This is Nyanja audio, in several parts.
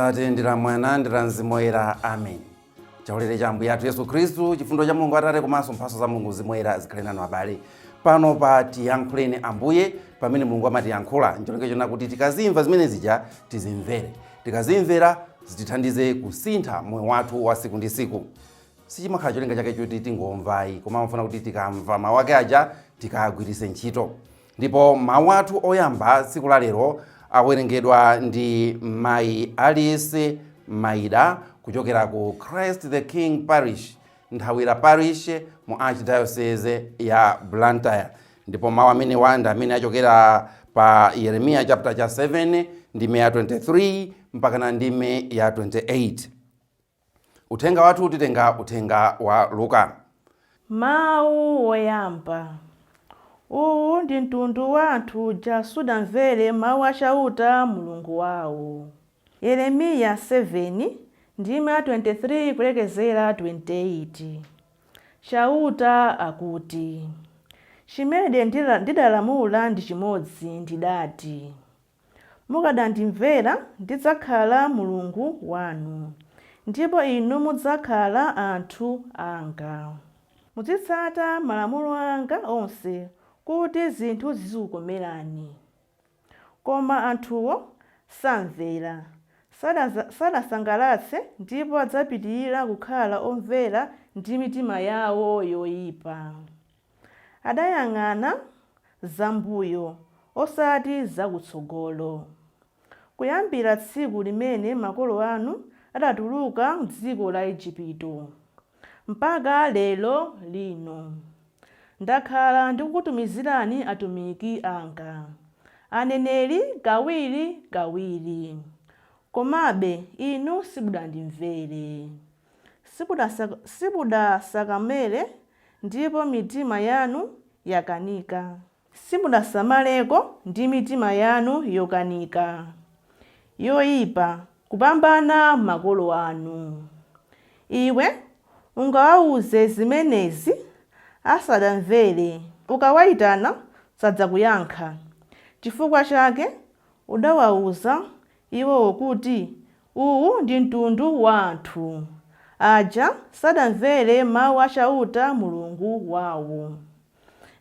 Atate ndi la Mwana ndi la Mzimu Woyera. Amen. Chaulere cha Ambuye athu Yesu Khristu, chifundo cha Mulungu Atate komanso mphatso za Mulungu Mzimu Woyera zikhale nanu abale. Pano pa Tiyankhuleni Ambuye, pamene Mulungu amatiyankhula ncholinga chona kuti tikazimva zimene zija tizimvere. Tikazimvera zitithandize kusintha moyo wathu wa siku ndi siku. Sichimakhala cholinga chake choti tingomvayi, koma amafuna kuti tikamva mawu ake aja tikagwiritse ntchito. Ndipo mawu athu oyamba tsiku la lero awerengedwa ndi Mayi Alice Maida kuchokera ku Christ the King Parish, Nthawira Parish mu Archdiocese ya Blantyre. Ndipo mawu amenewa ndi amene achokera pa Yeremiya chapter cha 7 ndime ya 23 mpakana ndime ya 28. Uthenga wathu titenga uthenga wa Luka. Mawu oyamba. Uwu ndi mtundu wa anthu uja sudamvere mau a Chauta Mulungu wao. Yeremiya 7, ndime ya 23 kulekezera 28. Chauta akuti, Chimene ndidalamula ndi chimodzi, ndidati. Mukadandimvera, ndidzakhala Mulungu wanu, ndipo inu mudzakhala anthu anga. Muzitsata malamulo anga onse kuti zinthu zizikukomerani. Koma anthuwo samvera, sadasangalatse ndipo adzapitirira kukhala omvera ndi mitima yawo yoipa. Adayang'ana zam'mbuyo, osati zakutsogolo. Kuyambira tsiku limene makolo anu adatuluka m'dziko la Ejipito, mpaka lero lino, ndakhala ndikukutumizirani atumiki anga, aneneri kawirikawiri. Komabe inu simudandimvere. Simudasakamire ndipo mitima yanu yakanika. Simudasamaleko ndi mitima yanu yokanika, yoipa kupambana makolo anu. Iwe ungawauze zimenezi asadamvere, ukawaitana sadzakuyankha. Chifukwa chake udawauza iwowo kuti, Uwu ndi mtundu wa anthu aja sadamvere mau a Chauta Mulungu wao,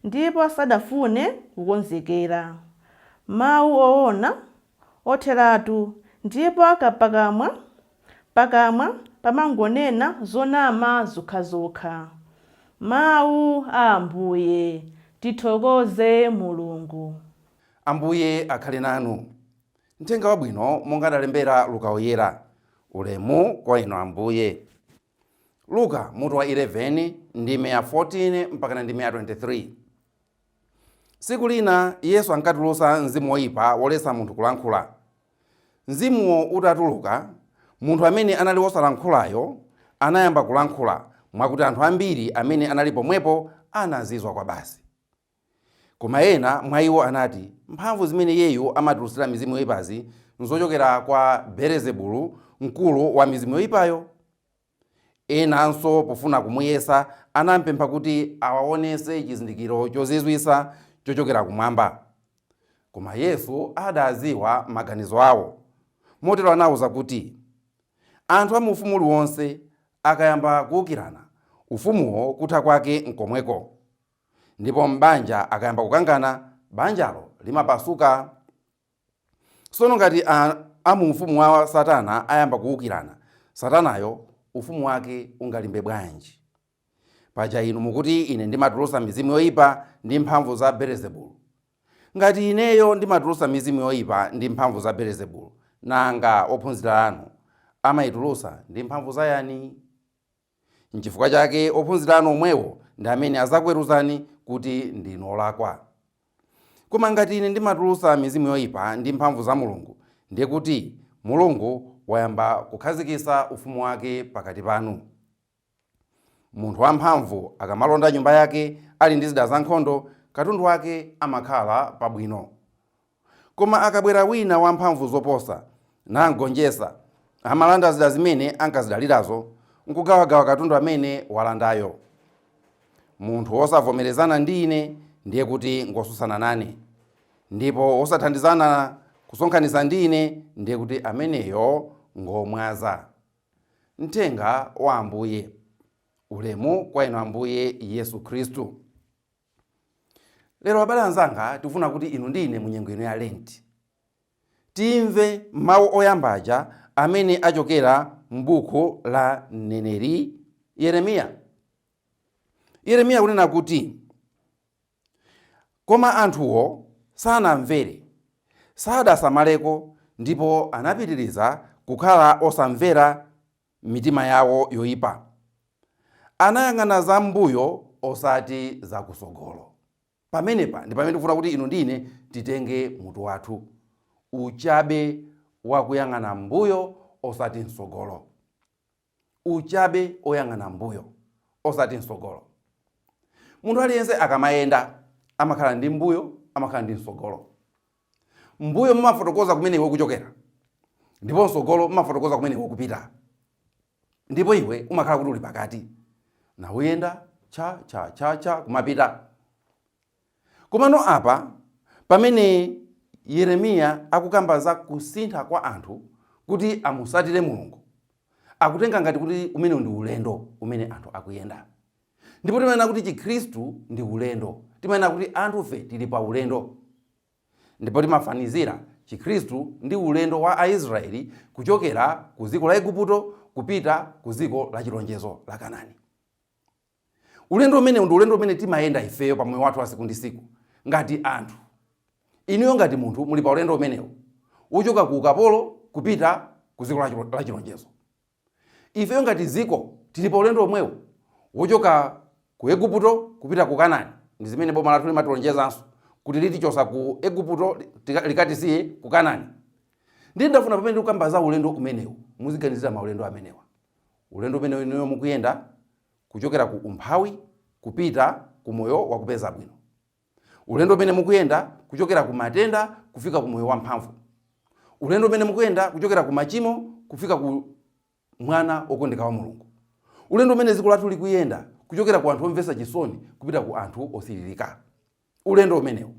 ndipo sadafune kukonzekera. Mau oona otheratu, ndipo pakamwa pamangonena zonama zokhazokha. Mau a Ambuye. Tithokoze Mulungu. Ambuye akhale nanu. Mthenga Wabwino monga adalembera Luka Woyera. Ulemu kwa inu Ambuye. Luka mutu wa 11 ndime ya 14 mpakana ndime ya 23. Tsiku lina Yesu ankatulutsa mzimu woipa woletsa munthu kulankhula. Mzimuwo utatuluka, munthu amene anali wosalankhulayo anayamba kulankhula, mwakuti anthu ambiri amene anali pomwepo anazizwa kwabasi. Koma ena mwa iwo anati, Mphamvu zimene iyeyu amatulutsira mizimu yoipazi n'zochokera kwa Belezebulu, mkulu wa mizimu yoipayo. Enanso pofuna kumuyesa, anam'pempha kuti awaonetse chizindikiro chozizwitsa chochokera kumwamba. Koma Yesu adaadziwa maganizo ao, motero anawauza kuti, Anthu a mu ufumu uliwonse akayamba kuukirana, ufumuwo kutha kwake n'komweko. Ndipo m'banja akayamba kukangana, banjalo limapasuka. Tsono ngati a mu ufumu wa Satana ayamba kuukirana, Satanayo ufumu wake ungalimbe bwanji? Paja inu mukuti ine ndimatulutsa mizimu yoipa ndi mphamvu za Belezebulu. Ngati ineyo ndimatulutsa mizimu yoipa ndi mphamvu za Belezebulu, nanga ophunzira anu amaitulutsa ndi mphamvu za yani? N'chifukwa chake ophunzira anu omwewo ndi amene adzakuweruzani kuti ndinu olakwa. Koma ngati ine ndimatulutsa mizimu yoipa ndi mphamvu za Mulungu, ndiye kuti Mulungu wayamba kukhazikitsa ufumu wake pakati panu. Munthu wamphamvu akamalonda nyumba yake ali ndi zida zankhondo, katundu wake amakhala pabwino. Koma akabwera wina wamphamvu zoposa, namgonjetsa, amalanda zida zimene ankazidalirazo, nkugawagawa katundu amene walandayo. Munthu wosavomerezana ndi ine, ndiye kuti ngwotsutsana nane. Ndipo wosathandizana kusonkhanitsa ndi ine, ndiye kuti ameneyo Ngomwaza. Mthenga wa Ambuye. Ulemu kwa inu Ambuye Yesu Khristu. Lero abale anzanga, tikufuna kuti inu ndi ine mu nyengo ino ya Lenti timve mawu oyamba aja amene achokera m'buku la mneneri Yeremiya. Yeremiya kunena kuti, Koma anthuwo sanamvere, sadasamaleko ndipo anapitiriza kukhala osamvera m'mitima yawo yoipa. Anayang'ana za m'mbuyo osati za kutsogolo. Pamenepa ndi pamene tikufuna kuti inu ndi ine titenge mutu wathu, uchabe wa kuyang'ana m'mbuyo osati m'tsogolo. Uchabe oyang'ana m'mbuyo osati m'tsogolo. Munthu aliyense akamayenda amakhala ndi m'mbuyo, amakhala ndi m'tsogolo. M'mbuyo mumafotokoza kumene iwe ukuchokera, ndipo m'tsogolo mumafotokoza kumene iwe ukupita. Ndipo iwe umakhala kuti uli pakati, nauyenda cha cha cha cha kumapita. Komano apa pamene Yeremiya akukamba za kusintha kwa anthu kuti amusatire Mulungu, akutenga ngati kuti umenewu ndi ulendo umene anthu akuyenda. Ndipo timanena kuti Chikhristu ndi ulendo. Timanena kuti anthufe tili pa ulendo. Ndipo timafanizira Chikhristu ndi ulendo wa Aisrayeli kuchokera ku dziko la Igupto kupita ku dziko la chilonjezo la Kanani. Ulendo umenewu ndi ulendo umene timayenda ifeyo pa moyo wathu wa siku ndi siku ngati anthu. Inuyo ngati munthu muli pa ulendo umenewu wochoka ku ukapolo kupita ku dziko la chilonjezo. Ifeyo ngati dziko tili pa ulendo omwewu wochoka ku Igupto kupita ku Kanani. Ndi zimene boma lathu limatilonjezanso kuti litichosa ku Igupto likatisiye ku Kanani. Ndiye ndafuna pamene tikukamba za ulendo umenewu muziganizira maulendo amenewa. Ulendo umene inuyo mukuyenda kuchokera ku umphawi kupita ku moyo wakupeza bwino. Ulendo umene mukuyenda kuchokera ku matenda kufika ku moyo wamphamvu. Ulendo umene mukuyenda kuchokera ku machimo kufika ku mwana wokondeka wa Mulungu. Ulendo umene dziko lathu likuyenda kuchokera ku anthu omvetsa chisoni kupita ku anthu osiririka. Ulendo umenewu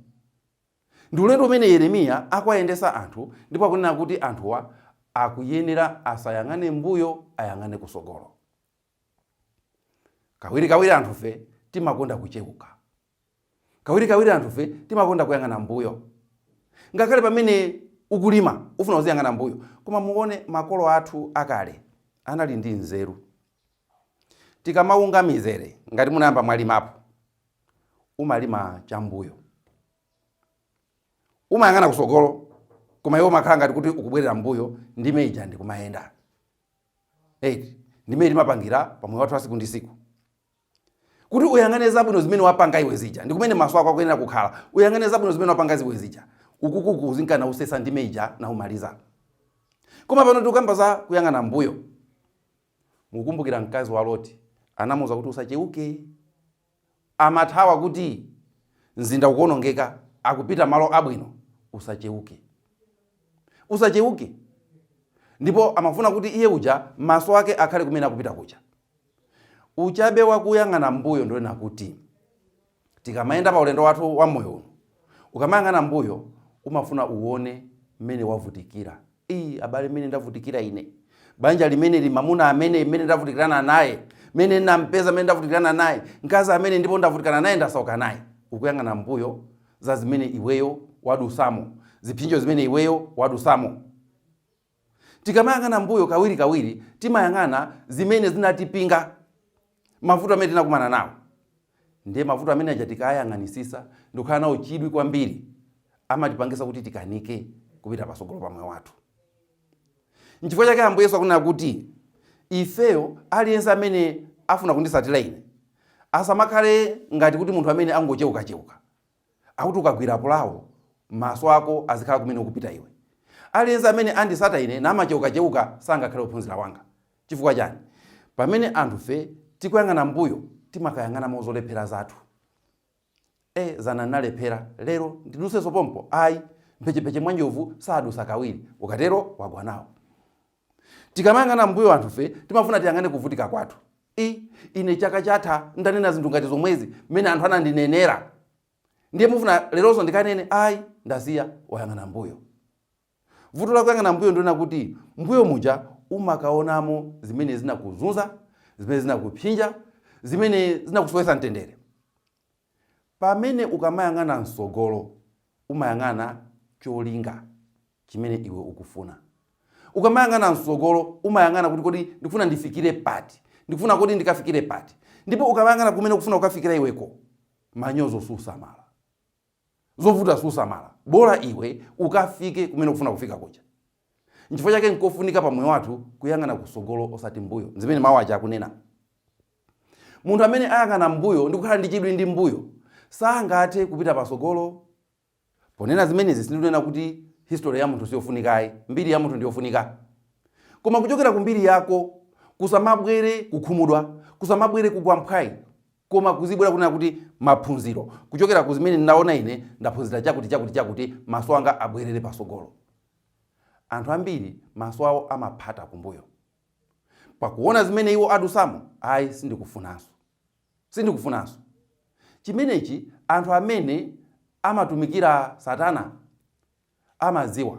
ndi ulendo umene Yeremiya akuwayendetsa anthu, ndipo akunena kuti anthuwa akuyenera asayang'ane mbuyo, ayang'ane kutsogolo. Kawirikawiri anthufe timakonda kucheuka. Kawirikawiri anthufe timakonda kuyang'ana mbuyo. Ngakhale pamene ukulima ufuna uziyang'ana mbuyo. Koma muone makolo athu akale anali ndi nzeru. Tikamaunga mizere, ngati munayamba mwalimapo, umalima chambuyo. Umayang'ana kutsogolo, koma iwe umakhala ngati kuti ukubwerera mbuyo, ndime ija ndikumayenda. 8 ndimene timapangira pa moyo wathu wa siku ndi siku. Kuti uyang'ane zabwino zimene wapanga iwe zija, ndi kumene maso ako akuyenera kukhala. Uyang'ane zabwino zimene wapanga iwe zija, ukukuku uzinkana usesa ndime ija naumaliza. Koma pano tikukamba za kuyang'ana mbuyo. Mukukumbukira mkazi wa Loti anamuuza kuti usacheuke. Amathawa kuti mzinda ukuonongeka, akupita malo abwino, usacheuke. Usacheuke. Ndipo amafuna kuti iye uja maso ake akhale kumene akupita kuja. Uchabe wakuyang'ana mbuyo ndionena kuti tikamayenda pa ulendo wathu wa moyo uno, ukamayang'ana mbuyo umafuna uone mmene wavutikira. Ii, abale, mmene ndavutikira ine, banja limene li, mamuna amene mmene ndavutikirana naye, mmene nampeza, mmene ndavutikirana naye, mkazi amene ndipo ndavutikana naye, ndasauka naye. Ukuyang'ana mbuyo za zimene iweyo wadusamo, zipsinjo zimene iweyo wadusamo. Tikamayang'ana mbuyo kawirikawiri timayang'ana zimene zinatipinga, mavuto amene tinakumana nawo. Ndiye mavuto amene aja tikayang'anisisa ndikukhala nawo chidwi kwambiri, amatipangisa kuti tikanike kupita patsogolo pa moyo wathu. Nchifukwa chake Ambuye Yesu akunena kuti ifeyo, aliyense amene afuna kundisatira ine asamakhale ngati kuti munthu amene angocheukacheuka. Akuti ukagwira pulawo, maso ako azikhala kumene ukupita iwe. Aliyense amene andisata ine namachewukachewuka sangakhale wophunzira wanga. Chifukwa chani? Pamene anthufe tikuyang'ana mbuyo, timakayang'anamo zolephera zathu. E, zana ndinalephera, lero ndidusenso pompo? Ayi, mphechepeche mwa njovu sadusa kawiri, ukatero wagwa nawo. Tikamayang'ana mbuyo anthufe timafuna tiyang'ane kuvutika kwathu. I, ine chaka chatha ndanena zinthu ngati zomwezi, mmene anthu anandinenera, ndiye mufuna leronso ndikanene? Ayi, ndasiya. Wayang'ana mbuyo. Vuto la kuyang'ana mbuyo ndi lonena kuti mbuyo muja umakaonamo zimene zinakuzunza, zimene zinakupsinja, zimene zinakusowetsa mtendere. Pamene ukamayang'ana mtsogolo, umayang'ana cholinga chimene iwe ukufuna. Ukamayang'ana mtsogolo, umayang'ana kuti kodi ndikufuna ndifikire pati, ndikufuna kodi ndikafikire pati. Ndipo ukamayang'ana kumene ukufuna kukafikira iweko, manyozo susamala, zovuta susamala, bola iwe ukafike kumene ukufuna kufika kuja. Nchifukwa chake nkofunika pa moyo wathu kuyang'ana kutsogolo osati mbuyo, zimene mawu aja akunena. Munthu amene ayang'ana mbuyo ndi kukhala ndi chidwi ndi mbuyo sangathe kupita patsogolo. Ponena zimenezi sindikunena kuti history ya munthu siyofunika ayi, mbiri ya munthu ndiyofunika. Koma kuchokera ku mbiri yako kusamabwere kukhumudwa, kusamabwere kugwa mphwayi, koma kuzibwera kunena kuti maphunziro, kuchokera ku zimene ndaona ine ndaphunzira chakuti chakuti chakuti, maso anga abwerere patsogolo. Anthu ambiri maso awo amaphata kumbuyo. Pakuona zimene iwo adusamo, ayi, sindikufunanso. Sindikufunanso. Chimenechi anthu amene amatumikira Satana amadziwa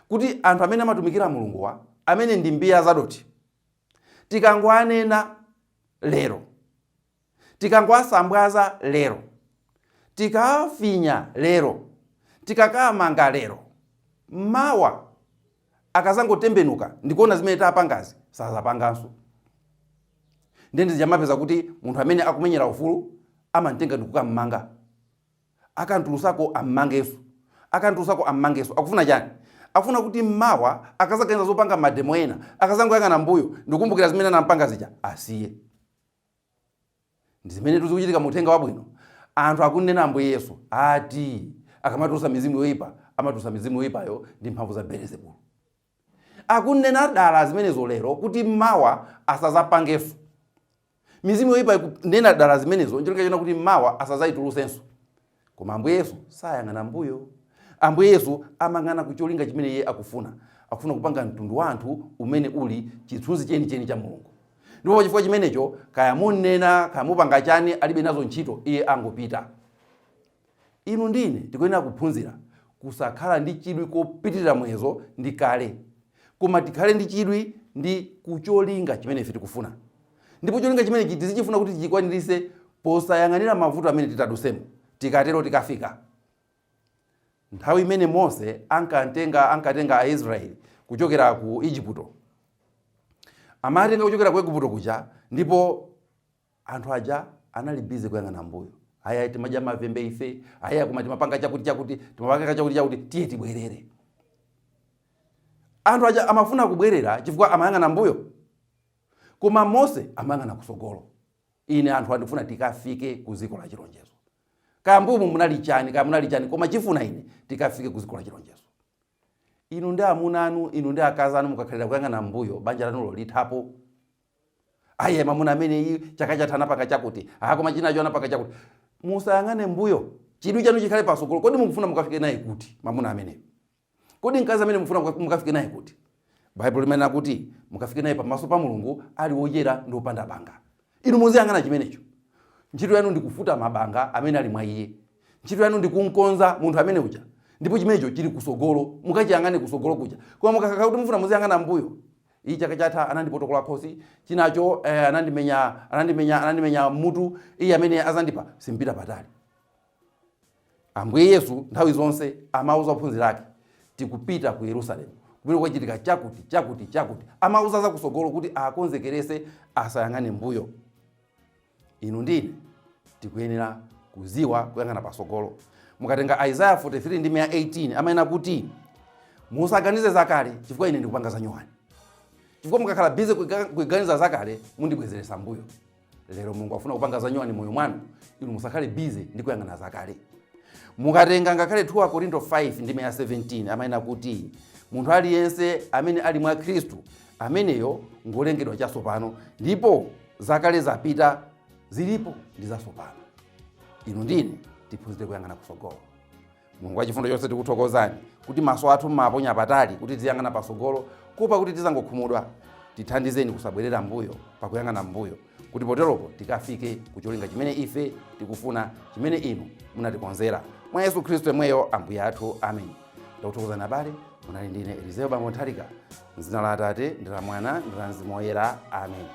kuti anthu amene amatumikira Mulunguwa, amene ndi mbiya zadothi, tikangoanena lero, tikangoasambwaza lero, tikawafinya lero, tikakamanga lero, mawa akazangotembenuka ndikuona zimene tapangazi, sazapanganso. Ndiye ndizamapeza kuti munthu amene akumenyera ufulu amamtenga ndikukammanga, akantulutsako ammangenso, akantulutsako ammangenso. Akufuna chani? Akufuna kuti mmawa akazaganiza zopanga mademo ena, akazangoyang'ana mbuyo ndikukumbukira zimene anampanga zija, asiye. Ndi zimene zikuchitika mu uthenga wabwino. Anthu akunena Ambuye Yesu ati akamatulutsa mizimu yoyipa, amatulutsa mizimu yoyipayo ndi mphamvu za Belezebulu. Akunena dala zimenezo lero kuti mawa asazapangenso. Mizimu yoyipa ikunena dala zimenezo ncholinga chona kuti mawa asazayitulutsenso. Koma Ambuye Yesu sayang'ana mbuyo. Ambuye Yesu amayang'ana ku cholinga chimene iye akufuna. Akufuna kupanga mtundu wa anthu umene uli chithunzi chenicheni cha Mulungu. Ndipo pa chifukwa chimenecho, kaya munena, kaya mupanga chani, alibe nazo ntchito, iye angopita. Inu ndi ine tikuyenera kuphunzira kusakhala ndi chidwi kopitirira muyezo ndi kale, koma tikhale ndi chidwi ndi kucholinga chimene ife tikufuna. Ndipo cholinga chimenechi tizichifuna kuti tichikwaniritse posayang'anira mavuto amene titadusemo. Tikatero tikafika. Nthawi imene Mose ankatenga Aisraeli kuchokera ku Igupto, amatenga kuchokera ku Igupto kuja, ndipo anthu aja anali busy kuyang'ana mbuyo. Aya, timadya mavembe ife, aya, koma timapanga chakuti chakuti, timapanga chakuti chakuti, tiye tibwerere. Anthu aja amafuna kubwerera chifukwa amayang'ana mbuyo, koma Mose amayang'ana kusogolo. Ine anthu andifuna tikafike ku dziko la chilonjezo. Kaya mbuyomu munali chani, kaya munali chani, koma chifuna ine tikafike ku dziko la chilonjezo. Inu ndi amuna anu, inu ndi akazi anu, mukakhalira kuyang'ana mbuyo, banja lanulo lithapo. Aye, mamuna amene iyi chaka chatha anapanga chakuti, ah, koma chinacho anapanga chakuti. Musayang'ane mbuyo, chidwi chanu chikhale pasogolo. Kodi mukufuna mukafike naye kuti mamuna ameneyo? Kodi mkazi amene mukufuna mukafike naye kuti? Baibulo limanena kuti mukafike naye pamaso pa Mulungu ali woyera ndi wopanda banga. Inu muziyang'ana chimenecho. Ntchito yanu ndi kufuta mabanga amene ali mwa iye. Ntchito yanu ndi kumkonza munthu amene uja, ndipo chimenecho chili kusogolo. Mukachiyang'ane kusogolo kuja. Koma mukakhala kuti mufuna muziyang'ana mbuyo, iyi chaka chatha anandipotokola khosi, chinacho anandimenya mutu, iye amene azandipa, simpita patali. Ambuye Yesu nthawi zonse amauza ophunzira ake, tikupita ku Yerusalemu kumene kukachitika chakuti chakuti chakuti. Amauza za kusogolo kuti akonzekerese, asayang'ane mbuyo. Inu ndine tikuyenera kuziwa kuyang'ana pasogolo. Mukatenga Isaiah 43 ndi 18, amanena kuti musaganize zakale, chifukwa ine ndikupanga za nyuwani. Chifukwa mukakhala busy kuganiza zakale, mundibwezeresa mbuyo. Lero Mulungu afuna kupanga za nyuwani moyo mwanu, inu musakhale busy ndi kuyang'ana zakale. Mukatenga ngakhale 2 Korinto 5 ndi 17, amanena kuti munthu aliyense amene ali mwa Khristu, ameneyo ngolengedwa chatsopano, ndipo zakale zapita, zilipo ndi zatsopano. Inu ndine tiphunzire kuyang'ana kusogolo. Mulungu wachifundo chonse, tikuthokozani kuti maso athu mmaponya patali kuti tiziyang'ana pasogolo, kuopa kuti tizangokhumudwa. Tithandizeni kusabwerera mbuyo pakuyang'ana mbuyo, kuti poteropo tikafike kucholinga chimene ife tikufuna, chimene inu munatikonzera. Mwa Yesu Khristu yemweyo Ambuye athu, amen. Ndakuthokozani abale. Munali ndine Elizeo Bambo Nthalika. Mzina la Atate ndi la Mwana ndi la Mzimu Woyera, amen.